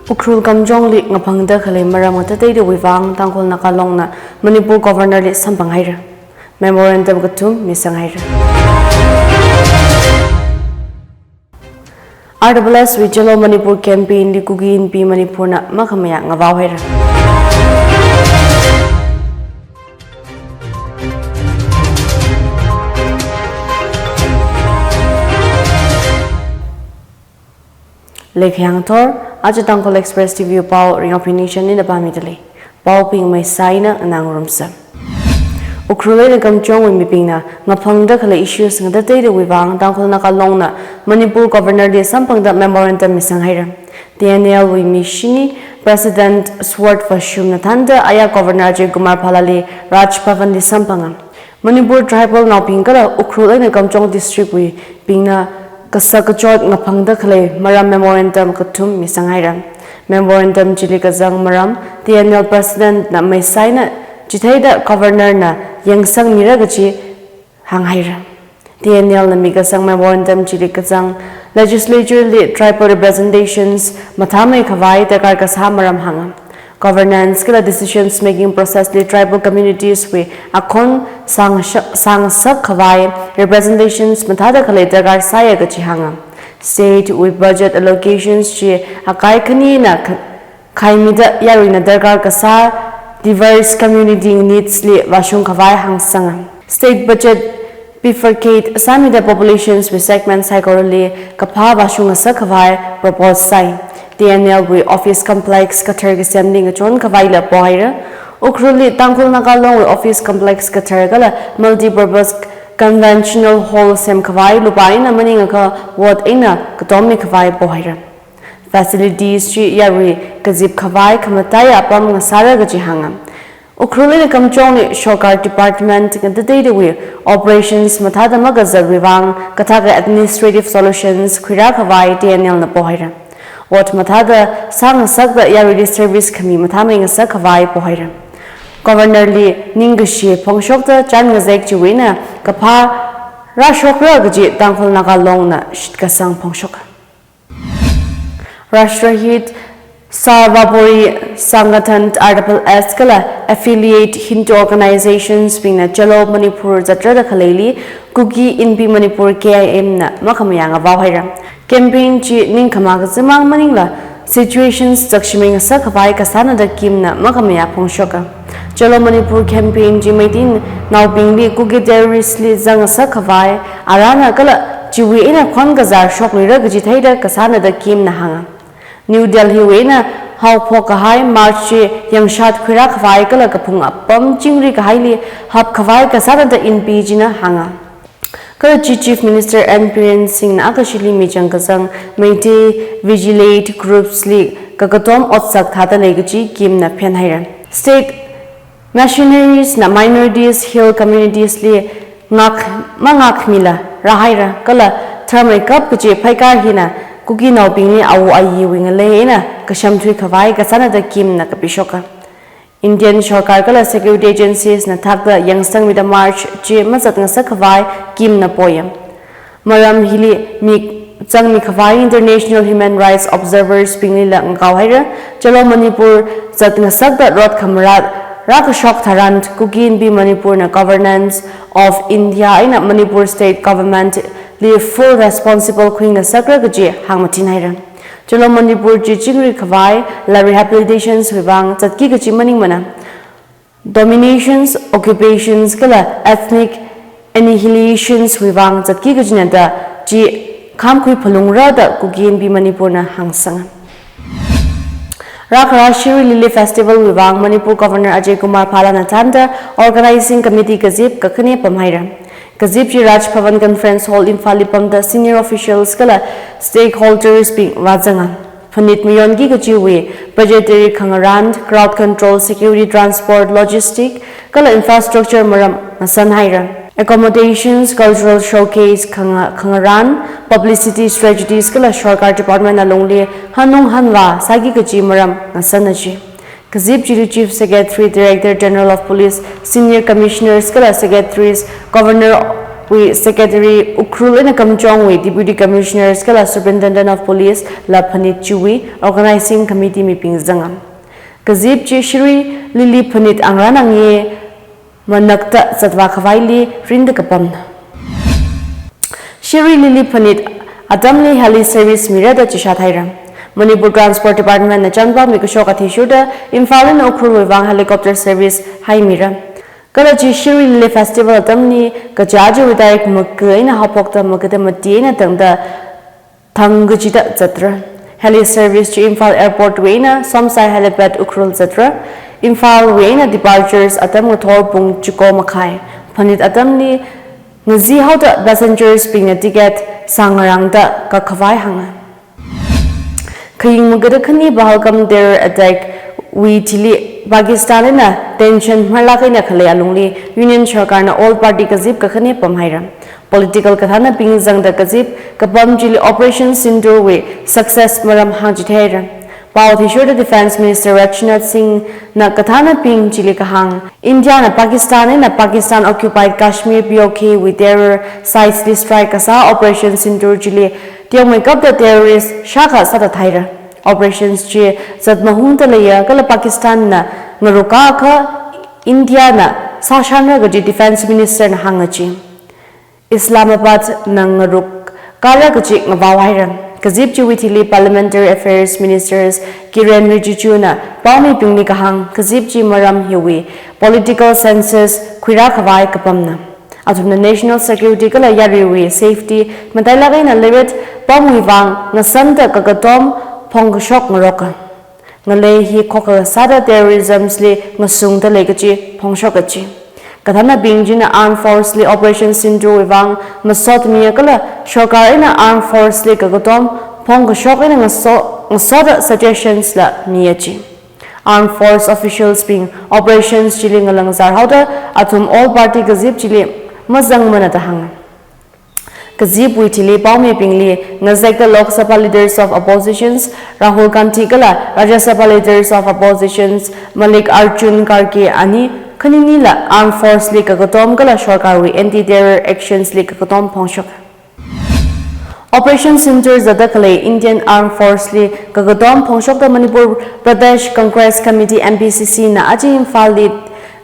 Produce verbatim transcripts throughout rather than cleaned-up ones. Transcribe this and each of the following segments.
Ukhrul Kamjongli ngaphangda khalei maram ngatateidawui vang Tangkhul Naga Longna Manipur Governor li samphang haira. Memorandum kathum misang haira. R W S wui Chalo Manipur campaign li Kuki Inpi Manipurna makhamayā ngavao haira. Leikha yangthor, aja Tangkhul Express T V pao Ringao Phoenician na pāmida lei. Paobing maisai eina Nganang Rumsa. Ukhrul eina Kamjongwui mibingna ngaphangda khalei issues ngatateidawui vang Tangkhul Naga Longna Manipur Governor li samphangda memorandum misang haira. T N L wui mi shini President Sword Vashumna thānda aya Governor Ajay Kumar Bhallali Raj Bhavan li samphanga. Manipur tribal naobing kala Ukhrul eina Kamjong district wui bingna kasak kachot ngaphangda khalei maram memorandum kathum misang haira. Memorandum chili kazang maram T N L President na maisai eina chitheida Governor na yangsangmira kaji hāng haira. T N L na mikasang memorandum chili kazang legislature li tribal representations mathāmei khavai darkar kasā maram hānga. Governance kala decisions making process li tribal communities wui akhon sāng-, sāngasak khavai representations mathāda khalei darkar sāya kaji hānga. State wui budget allocations chi akai khanina kh-, khaimida yaruina darkar kasā diverse community needs li vāshung khavai hāngsanga. State budget bifurcate sāmida populations wui segment saikorali kaphā vāshungngasak khavai propose sāi. T N L wui office complex kathar kasemli ngachon khavaila pohaira. Ukhrulli Tangkhul Naga Longwui office complex kathar kala multi-purpose conventional hall sem khavai lupā eina maningakha vote eina katommi khavai pohaira. Facilities chi yarui kazip khavai khamataiya apam ngasāra kaji hānga. Ukhrul eina Kamjongli sorkar department ngatateidawui operations mathāda makazatwui vang kathāka administrative solutions khuirā khavai T N L na pohaira. Vote mathāda sāngasakda yaruili service khami mathāmei ngasak khavai pohaira. Governor li ningkashi phongshokta chān ngazek chiwui eina kaphā rāshokra kaji Tangkhul Naga Longna shitkasang phongshok. Rashtrahit Sarvopari Sangathan, R W S kala affiliate Hindu organizations bingna Chalo Manipur zatra da khaleili Kuki Inpi Manipur, K I M na makhamayā ngavao haira. Campaign chi ningkhama kazimang maningla situations zakshimei ngasak khavai kasāna da KIM na makhamayā phongshoka. Chalo Manipur campaign chi Meitei naobingli Kuki terrorist li zangngasak khavai arāna kala chiwui eina khon kazar shokluira kaji theida kasāna da KIM na hānga. New Delhi wui eina haophok kahai march chi yangshat khuirā khavai kala kaphung apam chingri kahaili hap khavai kasāna da Inpi china hānga. Kala chi Chief Minister N Biren Singh na akashili michang kazang Meitei vigilante groups li kakatom otsak thāda lei kaji KIM na phenhaira. State missionaries na minorities, hill communities li ngak, mangakmila rāhaira kala tharmeikap kaji phaikar hina Kuki naobingli awo ayiwui ngalei eina kashamthui khavai kasāna da KIM na kapishoka. Indian sorkar kala security agencies na thakda yangsangmida march chi mazatngasak khavai KIM na poya. Maram hili mik zangmi khavai international human rights observers binglila ngakao haira. Chalo Manipur zatngasakda rot khamarat rākashok tharan Kuki Inpi Manipur na Governance of India eina Manipur State Government li full responsible khuingasakra kaji hāngmachin haira. Chalo Manipur chi chingri khavai la rehabilitations wui vang zatki kaji maningmana. Dominations, occupations kala ethnic annihilations wui vang zatki kajina da chi khamkhui phalungra da Kuki Inpi Manipur na hāngsanga. Rākhara Shirui Lily Festival wui vang Manipur Governor Ajay Kumar Bhalla na thānda organizing committee kazip kakhane pamhaira. Kazip chi Raj Bhavan Conference Hall Imphal li pamda senior officials kala stakeholders bing vāzanga. Phanit mayonki kajiwui budgetary khangarān, crowd control, security, transport, logistic kala infrastructure maram ngasan haira. Accommodations, cultural showcase khanga-, khangarān, publicity strategies kala sorkar department alungli hanung hanvā sāki kaji maram ngasanna ji. Kazip chili Chief Secretary, Director General of Police, Senior Commissioners kala Secretaries, Governor wui Secretary Ukhrul eina Kamjong wui Deputy Commissioners kala Superintendent of Police la phanit chiwui Organizing Committee mibing zanga. Kazip chi Shirui Lily phanit angrān angye manakta zatvā khavaili rinda kapamna. Shirui Lily phanit atamli heli service mira da chishat haira. Manipur Transport Department na chānpao mikashok athishurda Imphal eina Ukhrul wuivang helicopter service haimira. Kala chi Shirui Lily Festival atamli kaja chiwui tarik maka eina haophokta makada mati eina tangda thang kachida zatra. Heli service chi Imphal Airport wui eina Somsai Helipad Ukhrul zatra. Imphal wui eina departures atam ngathor pung chiko makhai. Phanit atamli ngazi haoda passengers bingna ticket sāngarangda kakhavai hanga. Khaying makada khani Pahalgam terror attack wui thili Pakistan eina tension marlak eina khalei alungli Union Sarkar na all party kazip kakhane pamhaira. Political kathānabing zangda kazip kapam chili Operation Sindoor wui success maram hāngchitheira. Pao athishurda Defence Minister Rajnath Singh na kathānabing chili kahāng, India na Pakistan eina Pakistan occupied Kashmir P O K wui terror sites li strike kasā Operation Sindoor chili teomeikapta terrorist shākha sāda thaira. Operations chi zat mahungda leiya kala Pakistan na ngarukakha India na sāshanra kaji Defence Minister na hānga chi. Islamabad na ngaruk kara kaji ngavao haira. Kazip chiwui thili Parliamentary Affairs Ministers Kiren Rijiju na paomibingli kahāng, kazip chi maram hiwui political census khuirā khavai kapamna. Athumna national security kala yaruiwui safety matailak eina leiret pamwui vang ngasanda kakatom phongkashok ngaroka. Ngalei hi khokha sāda terrorism li ngasungda lei kaji phongshok kaji. Kathānabing china Armed Force li Operation Sindoor wui vang masot miya kala Sarkar eina Armed Force li kakatom phongkashok eina ngaso, ngasoda suggestions la miya chi. Armed Force officials bing operations chili ngalangzar haoda athum all party kazip chili mazangmana da hānga. Kazipwui thili paomibingli ngazekta Lok Sabha Leaders of Oppositions Rahul Gandhi kala Rajya Sabha Leaders of Oppositions Mallikarjun Kharge ani khaninila Armed Force li kakatom kala Sarkarwui anti-terror actions li kakatom phongshok. Operation Sindoor zatda khalei Indian Armed Force li kakatom phongshokta Manipur Pradesh Congress Committee, M P C C, na aja Imphal li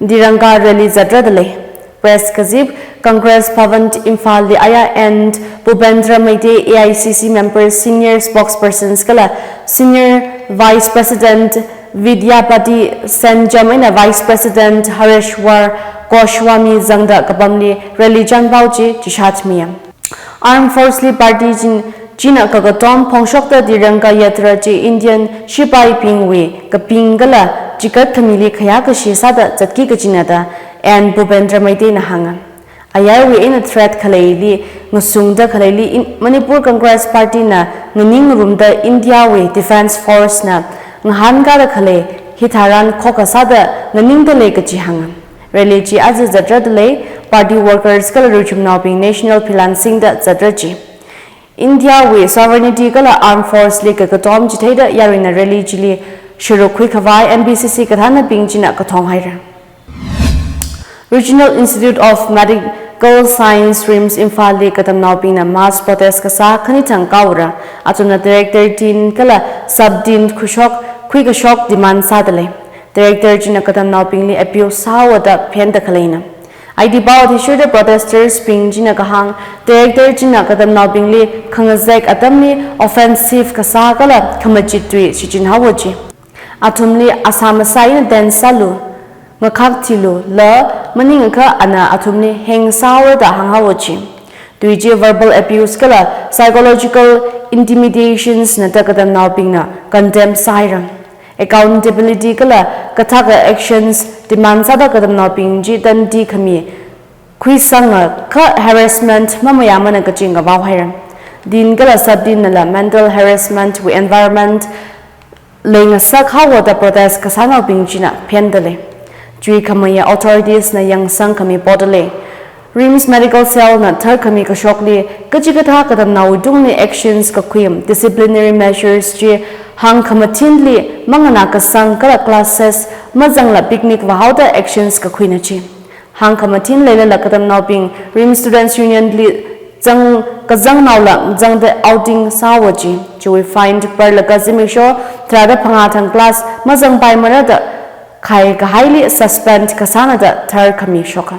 Tiranga rally zatra da lei. Press kazip Congress Bhavan Imphal li aya N Bhupendra Meitei, A I C C member, senior spokespersons kala senior vice president Vidyapati Senjam eina vice president Hareshwar Goswami zangda kapamli rally chānpao chi chishat miya. Armed Force li party chin, china kakatom phongshokta Tiranga Yatra chi Indian shipaibingwui kaping kala chikat khamili khayā kashi sāda zatki kachina da N Bhupendra Meitei na hānga. Ayarwui eina threat khaleili ngasungda khaleili in, Manipur Congress Party na nganingrumda India wui Defence Force na ngahānkada khalei hitharan khokha sāda nganingda lei kaji hānga. Rally chi aja zatra da lei, party workers kala ruichumnaobing national philan singda zatra chi. India wui sovereignty kala Armed Force li kakatom chitheida yaruina rally chili sharuk khui khavai M P C C kathānabing china kathong haira. Regional Institute of Medical Science, RIMS, Imphal li katamnaobingna mass protest kasā khanithang kaora. Athumna Director Dean kala Sub Dean khuishok, khuikashok demand sāda lei. Director china katamnaobingli abuse sāhaowa da phenda khaleina. Aiti pao athishurda protesters bing china kahāng, Director china katamnaobingli khangazek atamli offensive kasā kala khamachit tui shichinhaowa chi. Athumli asā masā eina dance sālu, ngakhak thilu, la maningakha ana athumli heng sāhaowa da hānghaowa chi. Tui chi verbal abuse kala psychological intimidations na da katamnaobingna condemn sāhaira. Accountability kala kathaka actions demand sāda katamnaobing chi tandi khami khuisangakha harassment mamayāmana kaji ngavao haira. Dean kala Sub Dean nala mental harassment wui environment leingasak haowa da protest kasānaobing china phenda lei. Chiwui khamayā authorities na yangsang khami poda lei. RIMS Medical Cell na tharkhami kashokli kachikathā katamnaowui tungli actions kakhui, disciplinary measures chi hāngkhamathinli manganā kasang kala classes mazangla picnic vāhaoda actions kakhuina chi. Hāngkhamathin leilala katamnaobing RIMS Students Union li zang, kazangnaola zangda outing sāhaowa ji. Chiwui fine parlaga zimiksho tharāda phangā thang class mazangpaimara da khai kahaili suspend kasāna da tharkhami shoka.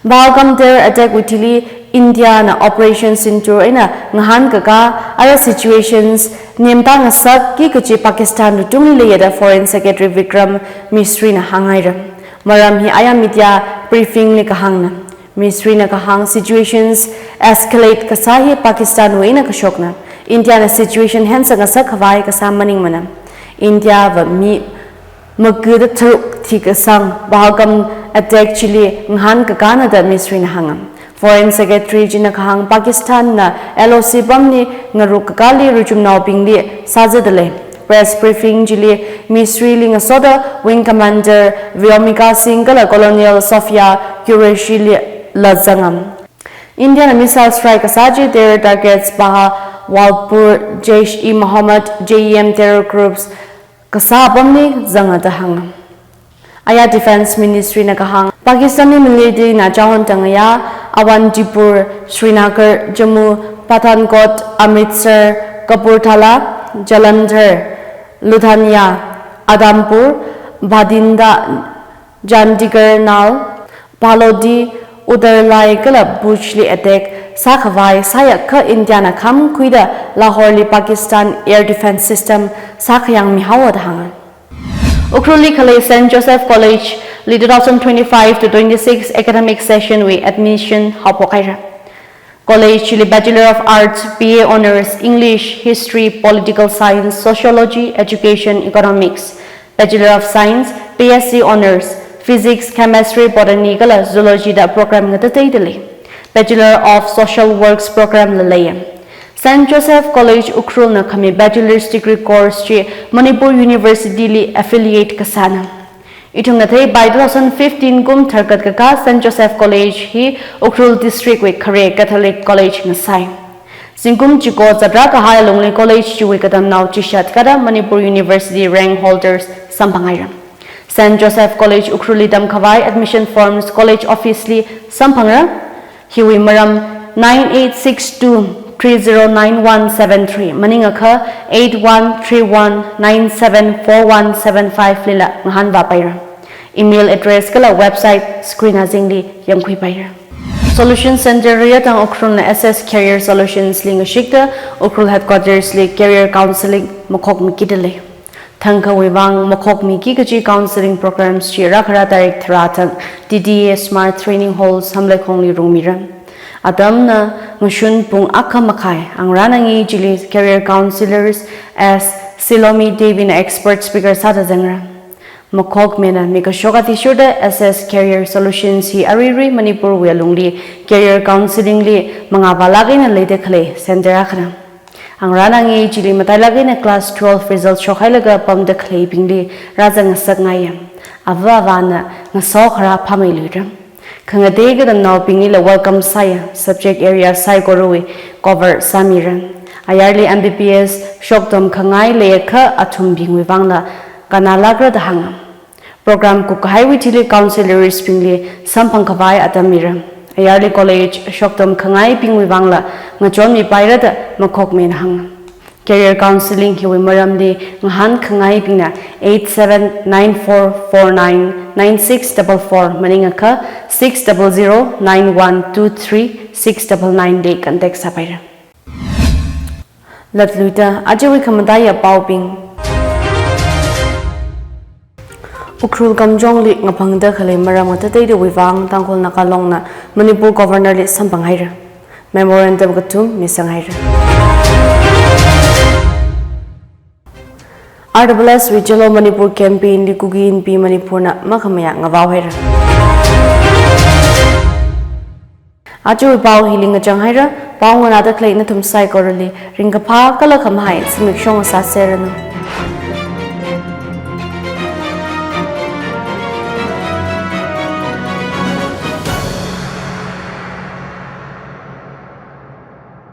Pahalgam terror attack wui thili India na Operation Sindoor eina ngahānkakā ara situations nemtāngasakki kaji Pakistan wui tungli leiya da Foreign Secretary Vikram Misri na hānghaira. Maram hi aya media briefing li kahāngna. Misri na kahāng situations escalate kasā hi Pakistan wui eina kashokna. India na situation handsangngasak khavai kasā maningmana. India va mi maga da tharuk thikasang Pahalgam attack chili ngahānkakāna da Misri na hānga. Foreign Secretary china kahāng Pakistan na L O C pamli ngarukkakāli ruchumnaobingli sāzada lei. Press briefing chili Misri li ngasoda Wing Commander Vyomika Singh kala Colonel Sophia Qureshi lila zanga. India na missile strike kasā chi terror targets Bahawalpur, Jaish-e-Mohammed, J E M terror groups kasā apamli zanga da hānga. Aya Defense Ministry na kahāng, Pakistani military na chahon tangaya Avantipur, Srinagar, Jammu, Pathankot, Amritsar, Kapurthala, Jalandhar, Ludhiana, Udhampur, Bathinda, Chandigarh, Nal, Phalodi, Uttarlai kala Bhuj li attack sākhavai sāyakha India na khamkhuida Lahore li Pakistan air defense system sākhayangmihaowa da hānga. Ukhrulli khalei Saint Joseph College li two thousand twenty-five to twenty-six academic session wui admission haophokhaira. College chili Bachelor of Arts, B A Honours, English, History, Political Science, Sociology, Education, Economics, Bachelor of Science, B S C Honours, Physics, Chemistry, Botany kala Zoology da program ngatateida lei. Bachelor of Social Works program la leiya. Saint Joseph College Ukhrul na khami bachelor's degree course chi Manipur University li affiliate kasāna. Ithumna theipai two thousand fifteen kum tharkat kakā Saint Joseph College hi Ukhrul District wui khare Catholic College ngasai. Zingkum chiko zatra kahai alungli college chiwui katamnao chishat kada Manipur University rank holders samphanghaira. Saint Joseph College Ukhrul li tamkhavai admission forms college office li samphangra. Hiwui maram nine eight six two three zero nine one seven three, maningakha eight one three one nine seven four one seven five lila ngahānvāpaira. Email address kala website screen azingli yangkhuipaira. Solution Center riya tang Ukhrul na S S Career Solutions li ngashikta Ukhrul headquarters li career counseling makhokmikida lei. Thangkhawui vang makhokmiki kaji counseling programs chi rākhara tarik tharā thang T T A Smart Training Hall Samleikhongli rungmira. Atamna ngashun pung akha makhai, angrana ngi chili career counselors S Silomi Devi na expert speaker sāda zangra. Makhokmina mikashok athishurda S S Career Solutions hi aruirui Manipur wui alungli career counseling li mangāvālāk eina leida khalei center akhana. Angrana ngi chili matailāk eina class twelve result shokhailaga pamda khaleibingli rāzangngasakngaiya. Ava avāna ngasokharā phāmeiluira. Khangatei katamnaobinglila welcome sāya, subject area saikorawui cover sāmira. Ayarli M B B S shoktam khangai leiakha athumbingwui vangla kannālākra da hānga. Program kukkahaiwui thili counselors bingli samphang khavai atam mira. Ayarli college shoktam khangaibingwui vangla ngachonmipaira da makhokmina hānga. Career counseling hiwui maramli ngahānkhangaibingna eight seven nine four four nine nine six double four maningakha six double zero nine one two three six double nine li contact sāpaira. Latluida ajawui khamataiya paobing. Ukhrul Kamjongli ngaphangda khalei maram ngatateidawui vang Tangkhul Naga Longna Manipur Governor li samphanghaira. Memorandum kathum misanghaira. R W S wui Chalo Manipur campaign li Kuki Inpi Manipur na makhamayā ngavaohaira. Ajawui pao hili ngachanghaira, pao nganāda khalei nathum saikorali ringkaphā kala khamahai zimiksho ngasāserranu.